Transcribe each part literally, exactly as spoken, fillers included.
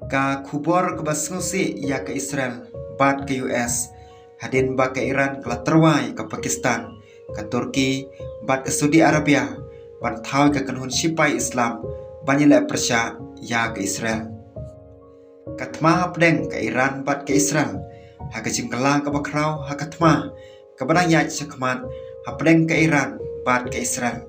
Ka khubor kaba sngewsih ïa ka Israel bad ka U S, hadien ba ka Iran ka la tyrwa ïa ka Pakistan, ka Turkey bad ka Saudi Arabia ban thaw ïa ka kynhun sipai Islam ban ïaleh pyrshah ïa ka Israel. Ka thma hapdeng ka Iran bad ka Israel ha ka jingkylla kaba khraw ha ka thma kaba dang ïaid shakhmat hapdeng ka Iran bad ka Israel.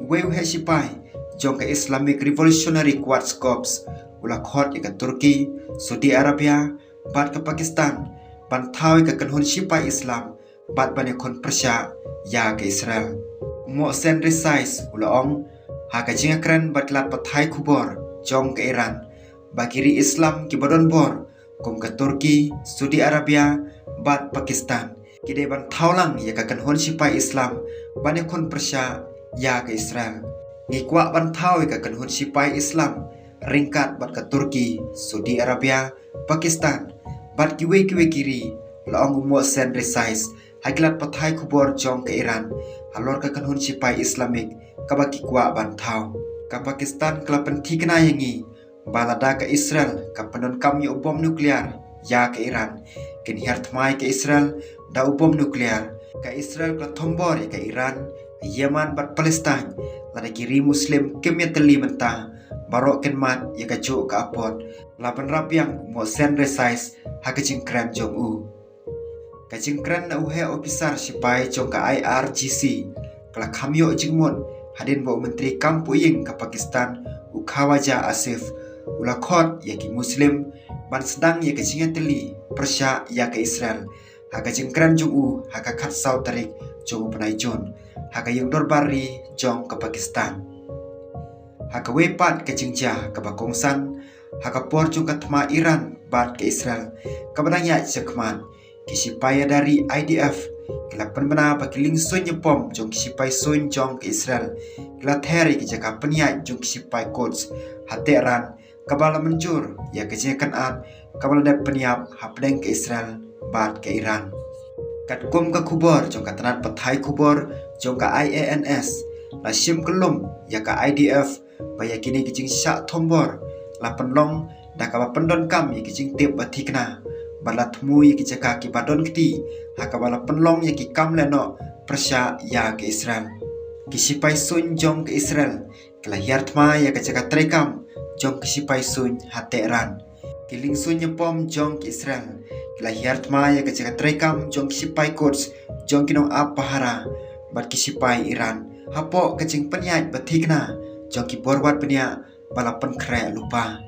Uwei u heh sipai jong ka Islamic Revolutionary Quds Corps u la khot ïa ka Turkey, Saudi Arabia bad ka Pakistan ban thaw ïa ka kynhun sipai Islam bad ban ïakhun pyrshah ïa ka Israel. U Mohsen Rezaei u la ong ha ka jingïakren bad ki lad pathai khubor jong ka Iran ba ki ri Islam kiba don bor kum ka Turkey, Saudi Arabia bad Pakistan ki dei ban thaw lang ïa ka kynhun sipai Islam ban ïakhun pyrshah ïa ka Israel. Ngi kwah ban thaw ïa ka kynhun sipai Islam ryngkat bad ka Turkey, Saudi Arabia, Pakistan bad kiwei kiwei ki ri, la ong u Mohsen Rezaei ha ki lad pathai khubor jong ka Iran halor ka kynhun sipai Islamic kaba ki kwah ban thaw. Ka Pakistan ka la pynthikna ïa ngi ba lada ka Israel ka pyndonkam ïa u bom nuklear ïa ka Iran, kin hiar thma ïa ka Israel da u bom nuklear. Ka Israel ka la thombor ïa ka Iran, Yemen bad Palestine. Lada ki ri Muslim kim ïatylli mynta, baroh kin mad ïa kajuh ka apot, la bynrap biang u Mohsen Rezaei ha ka jingkren jong u. Ka jingkren na u heh ophisar sipai jong ka I R G C ka la kham ïoh jingmut hadien ba u Myntri Kam Pohïing ka Pakistan, u Khawaja Asif, u la khot ïa ki Muslim ban sdang ïa ka jingïatylli pyrshah ïa ka Israel ha ka jingkren jong u ha ka khatsaw tarik jong u bnai Jun ha ka ïing dorbar ri jong ka Pakistan. Ha kawei pat ka jingjia kaba kongsan, ha ka por jong ka thma Iran bad ka Israel kaba dang ïaid shakhmat, ki sipai ïada ri I D F ki la pynbna ba ki liengsuiñ ïapom jong ki sipai suiñ jong ka Israel ki la ther ïa ki jaka pynïaid jong ki sipai Quds ha Tehran, kaba la mynjur ïa ka jingïakynad kaba la dep pynïap hapdeng ka Israel bad ka Iran. Katkum ka khubor jong ka tnat pathai khubor jong ka I A N S, la shim kyllum ïa ka I D F ba ïa kine ki jingshah thombor la pynlong da kaba pyndonkam ïa ki jingtip ba thikna bad la thmu ïa ki jaka kiba don kti ha kaba la pynlong ïa ki kam lehnoh pyrshah ïa ka Israel. Ki sipai suiñ jong ka Israel ki la hiar thma ïa ka jaka treikam jong ki sipai suiñ ha Tehran. Ki liengsuiñ ïapom jong ka Israel ki la hiar thma ïa ka jaka treikam jong ki sipai Quds jong ki nongap pahara bad ki sipai Iran hapoh ka jingpynïaid ba thikna jong ki bor wad bniah ba la pynkhreh lypa.